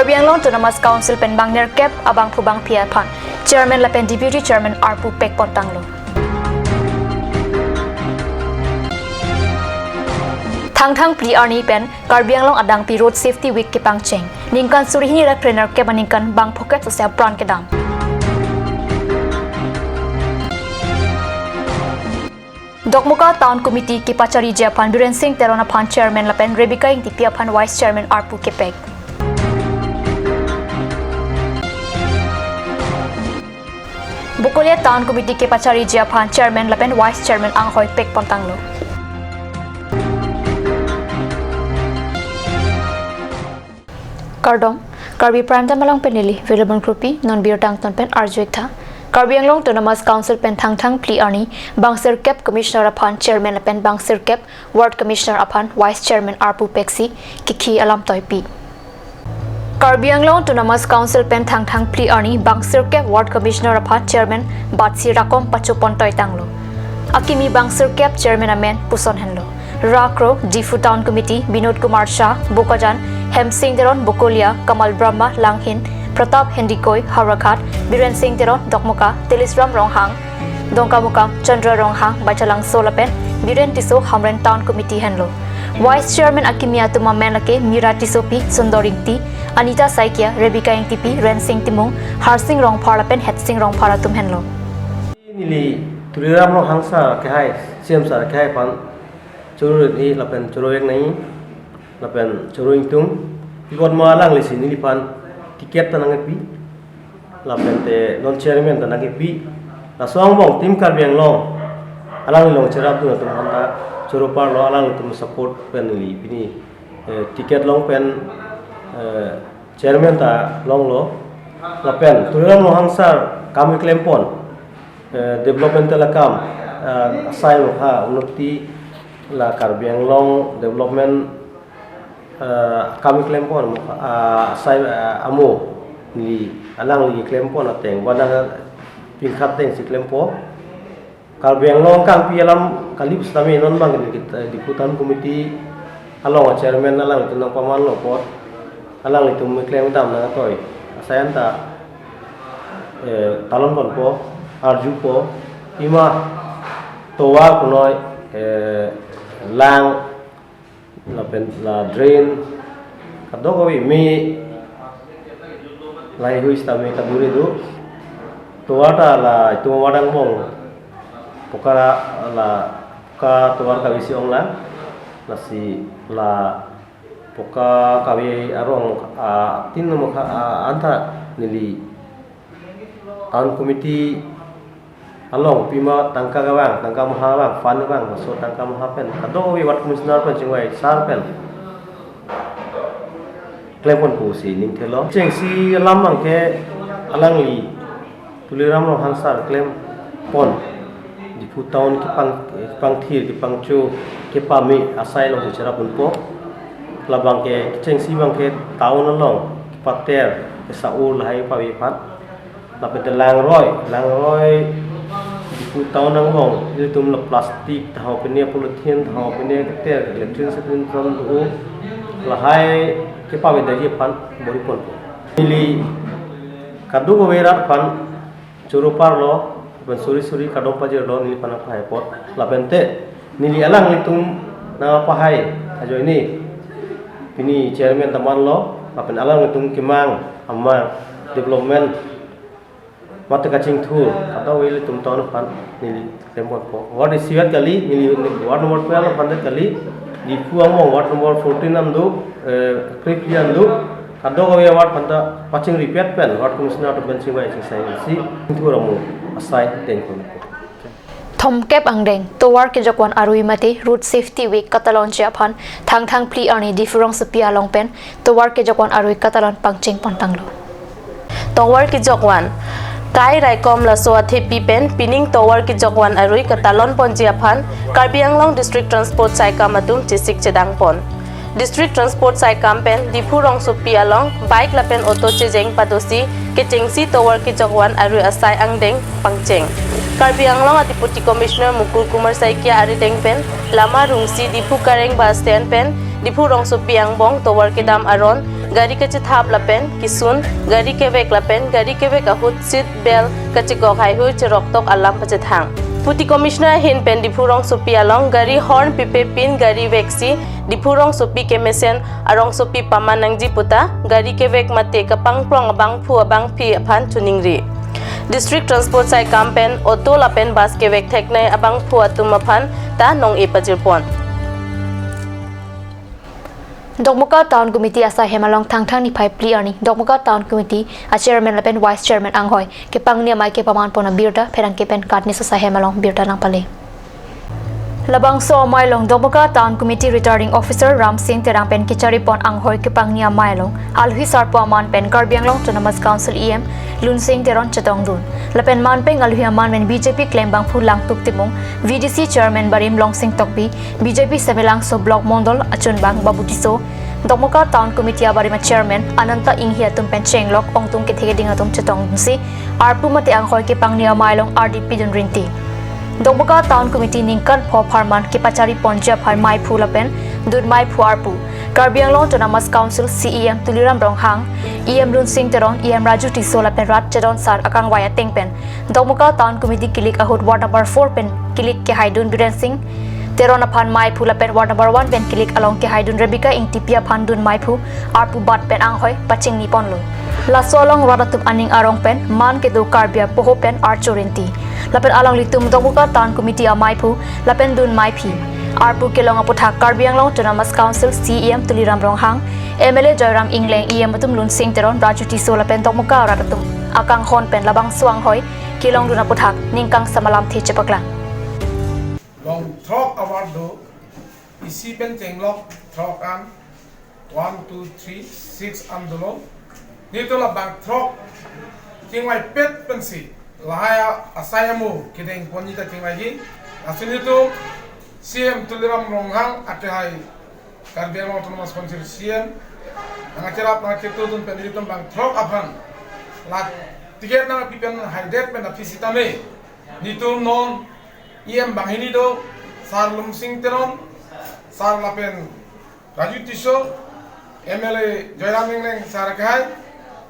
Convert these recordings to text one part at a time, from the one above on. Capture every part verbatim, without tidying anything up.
Karbi Anglong Autonomous Council pen bang nerkep abangphu bangphi aphan Chairman lapen Deputy Chairman arpu pek pon tanglo. Thangthang phli arni pen Karbi Anglong adangpi Road Safety Week kepangcheng. Ningkan suri hini ra phre nerkep aningkan bang phokep sosya pran kedam. Dokmoka Town Committee kepachariji aphan Biren Singh Teron aphan Chairman lapen Rebecca Ingtipi aphan Vice Chairman arpu kepek. Bokolia Town Committee kepachariji aphan Chairman lapen Vice Chairman anghoi pek pon tanglo. Kardom, Karbi Prime Time along pen neli Vilabon Krupi, non birta angton pen arju-ik tha. Karbi Anglong Autonomous Council pen Thangthang phli arni bang sirkep Commissioner aphan Chairman lapen bang sirkep Ward Commissioner aphan Vice Chairman arpu peksi kikhi alam toipi. Karbi Anglong Autonomous Council pen Thangthang phli arni bang sirkep Ward Commissioner aphan Chairman batsi rakom pacho pon toi tanglo. Akimi bang sirkep Chairman amen puson henlo. Rakro, Diphu Town Committee, Binod Kumar Shah, Bokajan, Hemsing Teron, Bokolia, Kamal Brahma, Langhin, Pratap Hendikoi, Howraghat, Biren Singh Teron, Dokmoka, Telisram Ronghang, Dongkamukam, Chandra Ronghang, Baichalangso lapen Biren Tisso, Hamren Town Committee henlo. Vice Chairman akimi atum amen lake Mira Tissopi, Sundor Ingti, Anita Saikia, Rebecca Ingtipi, Rensing Timung, Harsing Rongphar lapen Hetsing Rongphar atum henlo. Neli Tuliram Ronghang sir kehai, C M sir kehai aphan choro-i lapen choro-ik nai, lapen choro-ingtung. Ikot ma alanglisi neliphan ticket ta nangkepi, lapen te non chairman ta nangkepi. Laso angbong Team Karbi Anglong alangli along cherapdun atum aphanta choro parlo, alanglitum support pen neli pini, eh, ticket long pen, eh, chairman ta longlo. Lapen Tuliram Ronghang sir kam keklem pon, eh, developmental akam, eh, asai mokha unnoti la Karbi Anglong development, eh, kam keklem pon mokha, ah, asai, ah, amo neli alangli keklem pon ateng, ba nang pingkhat ateng si klempo. Karbi Anglong kangpi alam kali pusitame non bang kita Diphu Town Committee along a chairman alanglitum nangpamanlo apot alanglitum keklem dam nangtoi. Asai anta, eh, talon ponpo, arjupo, ima tovar punoi, eh, lang, lapen la drain, kadokave me, laheihui sitame kadure do. Tovar ta la itum avar angbong poka la, poka tovar kave si ong lang, lasi la poka kave arong, ah, tin mo kha, ah, anta neli Town Committee along pima tangka kevang, tangka maha vang, fund vang, laso tangka maha pen kadokave Ward Commissioner pen chingvai sir pen klem ponpo pusi ning thelo. Chengsi alam abangke alangli Tuliram Ronghang sir klem pon Diphu Town kepang, kepangthir, kepangcho, kepame asai alongsi cherap ponpo. Labangke chengsi abangke town along kepater, kesa-o lahai pavephan. Lapen te langroi, langroi Diphu Town angbong, ilitum la plastic, tangho pine polythene, tangho pine keter, latrine setrine tron do, lahai kepavedetji aphan bor-i ponpo. Neli kadokave rat aphan choro parlo, lapen suri suri kardom pajirlo neliphan nangpahai apot. Lapen te neli alanglitum nangpahai ajoine pini chairman ta manlo, lapen alanglitum kemang amang development mate kachingthur kadokave ilitum town aphan neli klem ponpo. Ward isivet kali, neli ward number twelve aphan det kali, Diphu angbong ward number fourteen an do, eh, phli phli an do, kadokave ward aphanta pachingripet pen Ward Commissioner atum pen chingvai chingsai si, chingthur amo asai dengpon. Thomkep angdeng, tovar kejokvan arui mate Road Safety Week katalonji aphan Thangthang phli arni Diphu rongsopi along pen tovar kejokvan arui katalon pangcheng pon tanglo. Tovar kejokvan. Kai raikom laso athepi pen pining tovar kejokvan arui katalon ponji aphan Karbi Anglong District Transport Saikam atum chesik chedang pon. District Transport Saikam pen Diphu rongsopi along bike lapen auto chejeng padosi kechengsi tovar kejokvan arui asai angdeng pangcheng. Karbi Anglong a Deputy Commissioner Mukul Kumar Saikia arideng pen lama rungsi Diphu Kareng bus stand pen Diphu rongsopi angbong tovar kedam aron gari kachethap lapen kesun, gari kevek lapen gari kevek ahut seat belt kachekok haihui cheroktok alam pachethang. Deputy Commissioner ahin pen Diphu rongsopi along gari horn pipe pin gari veksi Diphu rongsopi kemesen arongsopi paman nangji puta gari kevek mate kapangprong abangphu abangphi aphan choningri. District Transport saikam pen auto lapen bus kevek theknei abangphu atum aphan ta nong-e pajirpon. Dokmoka Town Committee asaihem along Thangthang niphai phli arni Dokmoka Town Committee a Chairman lapen Vice Chairman anghoi kepangni amei kepamanpon abirta pherangke pen Katniso asaihem along birta nangpale. Labangso amei along Dokmoka Town Committee Returning Officer Ramsing Terang pen kecharipon anghoi kepangni amei along alohi sarpo aman pen Karbi Anglong Autonomous Council E M Lunsing Teron chetongdun. Lapen man pen alohi aman pen B J P klembangphu Langtuk Timung, V D C Chairman barim Longsing Tokbi, B J P Semelangso Block Mondol achunbang Babu Tisso, Dokmoka Town Committee abarim a Chairman Ananta Inghi atum pen chenglok ongtung kethe keding atum chetongdunsi arpu mate anghoi kepangni amei along ardi pidun rinti. Dokmoka Town Committee ningkan pho apharman kepachariponji aphan meiphu lapen dun meiphu arpu Karbi Anglong Autonomous Council C E M Tuliram Ronghang, E M Lunsing Teron, E M Raju Tisso lapen rat chedon sar akangvai ateng pen Dokmoka Town Committee kilik ahut ward number four pen kilik kehaidun Biren Singh Teron aphan meiphu lapen ward number one pen kilik along kehaidun Rebecca Ingtipi aphan dun meiphu arpu bat pen anghoi pachingniponlo. Laso along rat atum aning arong pen man kedo Karbi apoho pen archo rinti. Lapen alanglitum Dokmoka Town Committee ameiphu lapen dun meiphi arpu kelong aputhak Karbi Anglong Autonomous Council C E M Tuliram Ronghang, M L A Joyram Engleng, E M atum Lunsing Teron, Raju Tisso lapen Dokmoka arat atum akanghon pen labangso anghoi kelongdun aputhak ning kangsam alamthe chepaklang. Long throk award do, isi pen chenglok throk an, one, two, three, six an dolo. Nelitum labang throk chingvaipet pensi lahai asai amu kedengponji ta chingvaihi. Laso nelitum C E M Tuliram Ronghang akehai Karbi Anglong Autonomous Council C E M nangkacherap nangkachetongdun pen nelitum bang throk aphan la ticket nangpi pen haidet pen aphi sitame nelitum non E M banghini do, Sar Lunsing Teron, Sar lapen Raju Tisso, M L A Joyram Engleng sar akehai,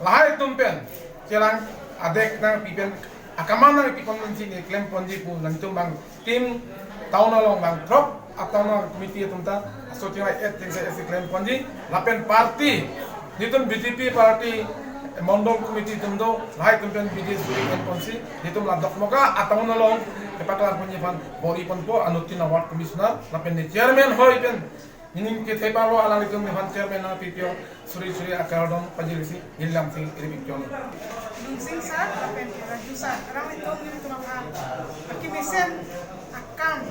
lahai atum pen chelang adek nangpi pen akaman nangpipon nangsi ne klemponji pu nangtum bang team town along bang throk a town along committee atum ta aso chingvai-et chingvai-et si klemponji lapen party nelitum B J P party mondol committee atum do, lahai atum pen B D S klemponsi nelitum la Dokmoka a town along kepaklangponji aphan bor-iponpo anuttin a ward commissioner lapen ne chairman hoi pen nening kethe palo alanglitum nephan chairman nangpipon suri suri akardom pajirsi neli lamsi iri pipon. Lunsing sar lapen Raju sar, alanglitum nelitum aphan akemesen akam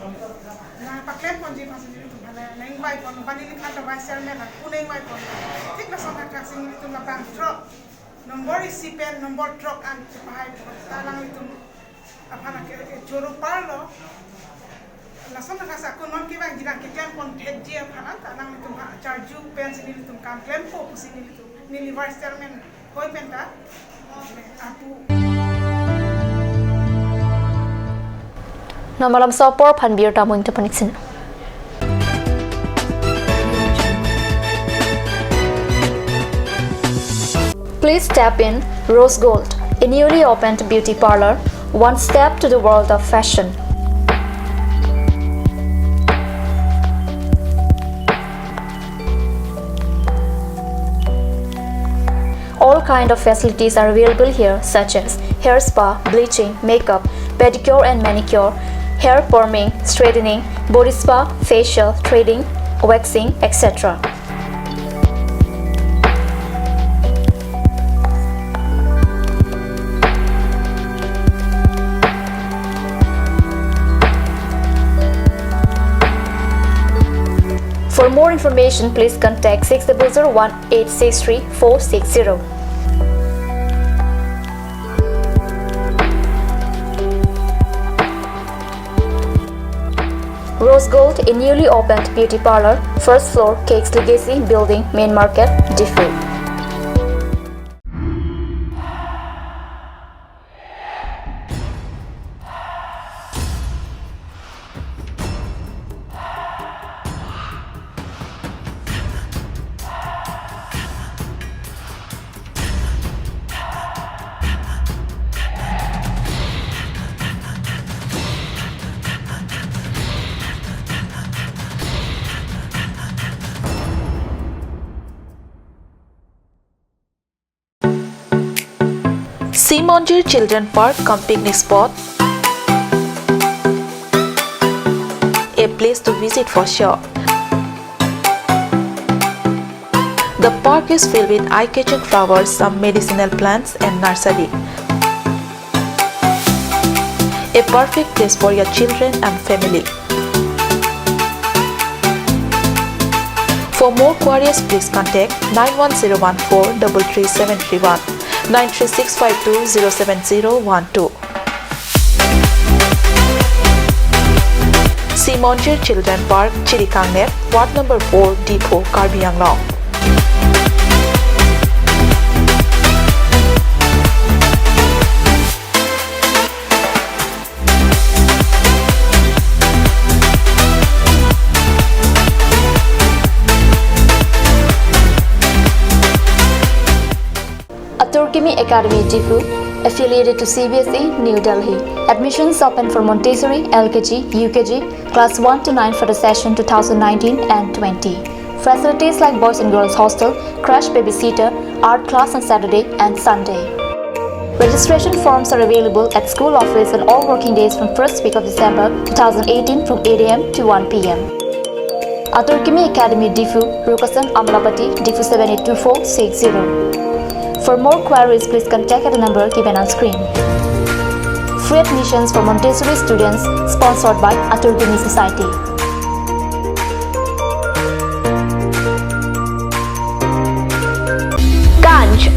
nangpaklemponji aphansi nelitum aphan nangvaipon, bani neli aphan ta vice chairman nang pu nangvaipon. Thik lason thakthak si nelitum labang throk nombor isi pen nombor throk an chepahaipon ta alanglitum aphan ake, ake choro parlo. Lason thakthak si ako non kevangji nangkeklemponthekji aphan anta alanglitum ha charju pensi nelitum kam klempo pusi nelitum neli vice chairman hoi pen ta apu. Non malomso apor aphan birta mo ingtepon iksin. Please step in Rose Gold, a newly opened beauty parlor, one step to the world of fashion. All kind of facilities are available here, such as hair spa, bleaching, makeup, pedicure and manicure, hair perming, straightening, body spa, facial, threading, waxing, et cetera. For more information, please contact six double zero one eight six three four six zero. Rose Gold, a newly opened beauty parlor, first floor, Cakes Legacy Building, Main Market, Diphu. Simonjir Children Park cum picnic spot, a place to visit for sure. The park is filled with eye-catching flowers, some medicinal plants and nursery. A perfect place for your children and family. For more queries, please contact nine one zero one four double three seven three one, nine three six five two zero seven zero one two. Simonjir Children Park, Chirikangnet, Ward number four, Diphu, Karbi Anglong. Atur Kimi Academy, Diphu, affiliated to C B S E, New Delhi. Admissions open for Montessori, L K G, U K G, class one to nine for the session two thousand nineteen and twenty. Facilities like boys and girls hostel, crash, babysitter, art class on Saturday and Sunday. Registration forms are available at school office on all working days from first week of December two thousand eighteen from eight A M to one P M. Atur Kimi Academy, Diphu, Rukasan Amlapati, Diphu seven eight two four six zero. For more queries, please contact at the number given on screen. Free admissions for Montessori students, sponsored by Atur Kimi Society. Kanj.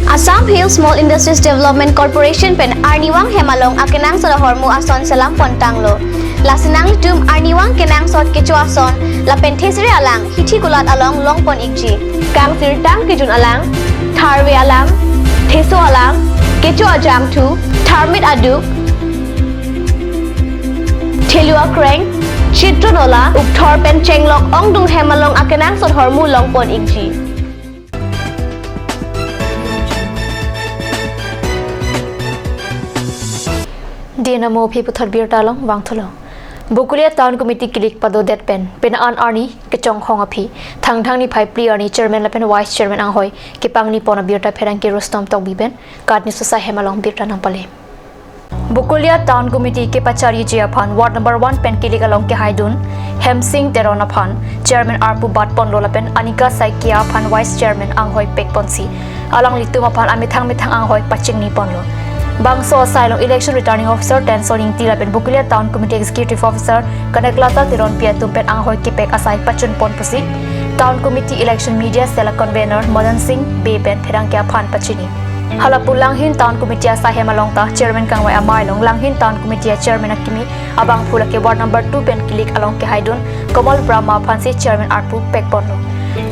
Assam Hill Small Industries Development Corporation pen arnivang hem along akenangsot ahormu ason selam pontanglo. Lasi nanglitum arnivang kenangsot kecho ason lapen thesere alang hithi kulat along longpon ikji. Kangsirtang kejun alang, tharve alang, theso alang, kecho ajangthu, tharmit aduk, thelu akreng, chitron ola, ukthor pen chenglok ongdung hem along akenangsot ahormu longpon ikji. Dina mo phi puthot birta along vangthulo. Bokolia Town Committee kilik padodet pen pena an arni kechonghong aphi Thangthang niphai phli arni Chairman lapen Vice Chairman anghoi kepangni pon abirta pherangke Rustom Tokbi pen Kat News Society hem along birta nangpale. Bokolia Town Committee kepachariji aphan Ward number one pen kilik along kehaidun Hemsing Teron aphan Chairman arpu bat ponlo lapen Anika Saikia aphan Vice Chairman anghoi pek ponsi alanglitum aphan amethang methang anghoi pachingni ponlo. Bangso asai along Election Returning Officer Tenson Ingti lapen Bokolia Town Committee Executive Officer Kanaklata Teronpi atum pen anghoi kepek asai pachun pon pusi Town Committee Election Media Cell Convener Madan Singh Bey pen pherangke aphan pachini. Halapu Langhin Town Committee asai hem along ta Chairman kangvai amei along Langhin Town Committee a Chairman akimi abangphu lake Ward number two pen kilik along kehaidun Kamal Brahma aphansi Chairman arpu pek ponlo.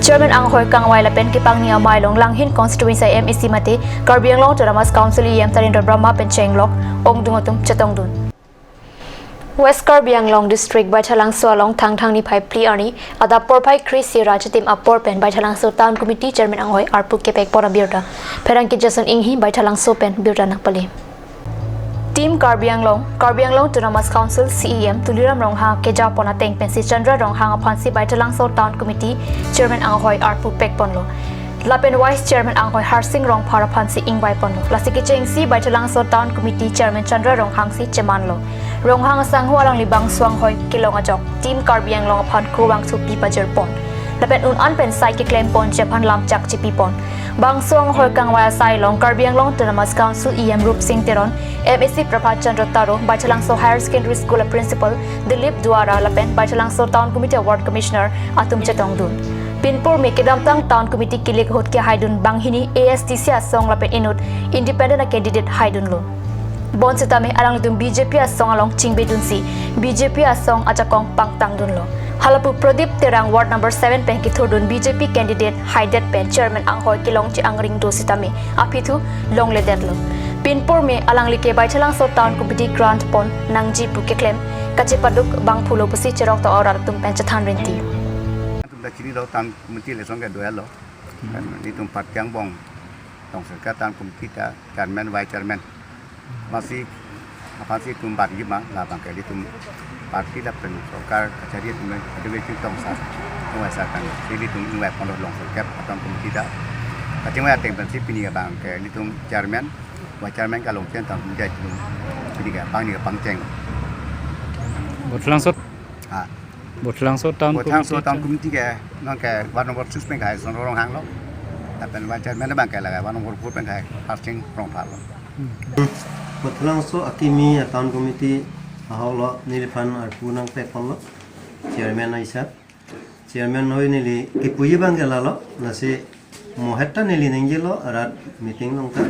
Chairman anghoi kangvai lapen kepangni amei along Langhin Constituency M A C mate Karbi Anglong Autonomous Council E M Tarendra Brahma pen chenglok ongdung atum chetongdun. West Karbi Anglong District Baithalangso along Thangthang niphai phli arni adap porphai kre-isi ra chitim apor pen Baithalangso Town Committee Chairman anghoi arpu kepek pon abirta pherangke Jason Inghi Baithalangso pen birta nangpale. Team Karbi Anglong, Karbi Anglong Autonomous Council C E M Tuliram Ronghang keja pon ateng pensi Chandra Ronghang aphansi Baithalangso Town Committee Chairman anghoi arpu pek ponlo. Lapen Vice Chairman anghoi Harsing Rongphar aphansi ingvai ponlo. Lasi kechengsi Baithalangso Town Committee Chairman Chandra Ronghang si chemanlo. Ronghang asangho alangli bangso anghoi kelong ajok Team Karbi Anglong aphan kovang thupi pajir pon lapen un-an pen sai keklem ponji aphan lamchak chipi pon. Bangso anghoi kangvai asai along Karbi Anglong Autonomous Council E M Rupsing Teron, M A C Prabhat Chandra Taro, Baithalangso Higher Secondary School a Principal Dilip Duara lapen Baithalangso Town Committee a Ward Commissioner atum chetongdun. Pinpur me kedamtang Town Committee kilik ahut kehaidun banghini A S D C asong lapen inut independent a candidate haidunlo. Bonsitame alanglitum B J P asong along chingbedunsi B J P asong ajakong pangtangdunlo. Halapu Pradip Terang Ward number seven pen kethurdun B J P candidate haidet pen Chairman anghoi kelongji angring do sitame aphi thu longledetlo. Pinpur me alangli ke Baithalangso Town Committee grant pon nangji pu keklem kachepaduk bangphulo pusi cherok ta orat atum pen chethan rinti. Atum ta chinilo Town Committee election ke doyalo. Kan itum party angbong tong serka Town Committee ta Chairman, Vice Chairman. Masi aphansi itum bat yuma, labang ke itum party lapen sorkar kachari itum adu besi tong sa, tong sa kan. Si itum ingvai ponlo long serkep Town Committee ta. Kachingvai ateng pensi pini abang ke itum Chairman, Vice chairman ke Longkijan town committee atum, pini ke pangni ke pangcheng. Bothlangso, ah, Bothlangso town Bothlangso committee town committee ke nang ke ward number six pen ke Sonro Ronghang lo. Lapen vice chairman abang ke la ward number four pen ke Harsing Rongphar lo. Bothlangso akimi a town committee ahok lo, neliphan arpu nangpepon lo, chairman ahisap. Chairman hoi neli kipuji abang ke lalo, lasi mo heta neli ningjelo rat meeting along ta,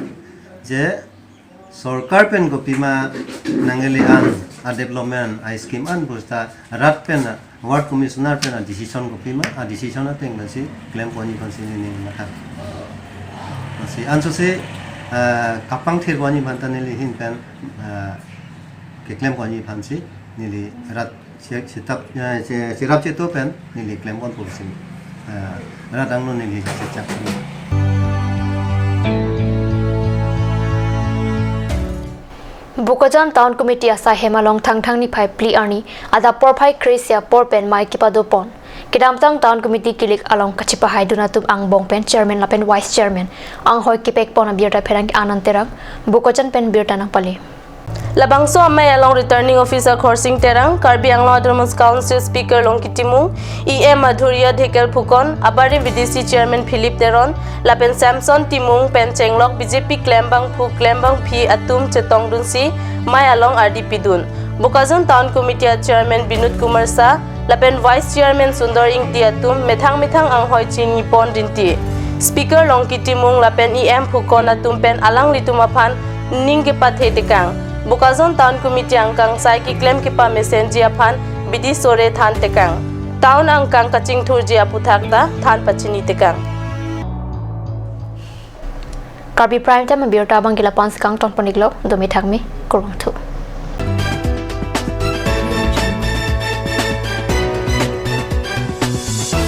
je sorkar pen kopima nangkele an, a development, a scheme an bosta rat pen, a ward commissioner pen a decision kopima, a decision ateng lasi klemponji aphansi neli nangkethan. Lasi ansose, ah, kapangthir ponji aphan ta neli ahin pen, ah, keklemponji aphansi neli rat si-, sitap, eh, si-, sirap cheto pen neli klemponpo pusi, eh, rat angno neli sechak. Bokajan Town Committee asai hem along Thangthang niphai phli arni adap porphai kre-isi apor pen mei kepadopon. Kedamtang Town Committee kilik along kachepahaidun atum angbong pen chairman lapen vice chairman anghoi kepekpon abirta pherangke Anand Terang, Bokajan pen birta nangpale. Labangso amei along Returning Officer Khorsing Terang, Karbi Anglong Autonomous Council Speaker Longki Timung, E M Madhurya Dhekial Phukan, abarim V D C Chairman Philip Teron, lapen Samson Timung pen chenglok B J P klembangphu klembangphi atum chetongdunsi mei along ardi pidun. Bokajan Town Committee a Chairman Binod Kumar Shah, lapen Vice Chairman Sundor Ingti atum methang methang anghoi chinipon rinti. Speaker Longki Timung lapen E M Phukan atum pen alanglitum aphan ning kepathe tekang. Bokajan Town Committee angkang sai keklem kepamesenji aphan bidi sore than tekang. Town angkang kachingthurji aputhak ta than pachini tekang. Karbi Prime Time abirta abang ke lapu-ansi kangtonpon-iklo, dome thakme, kurvangthu.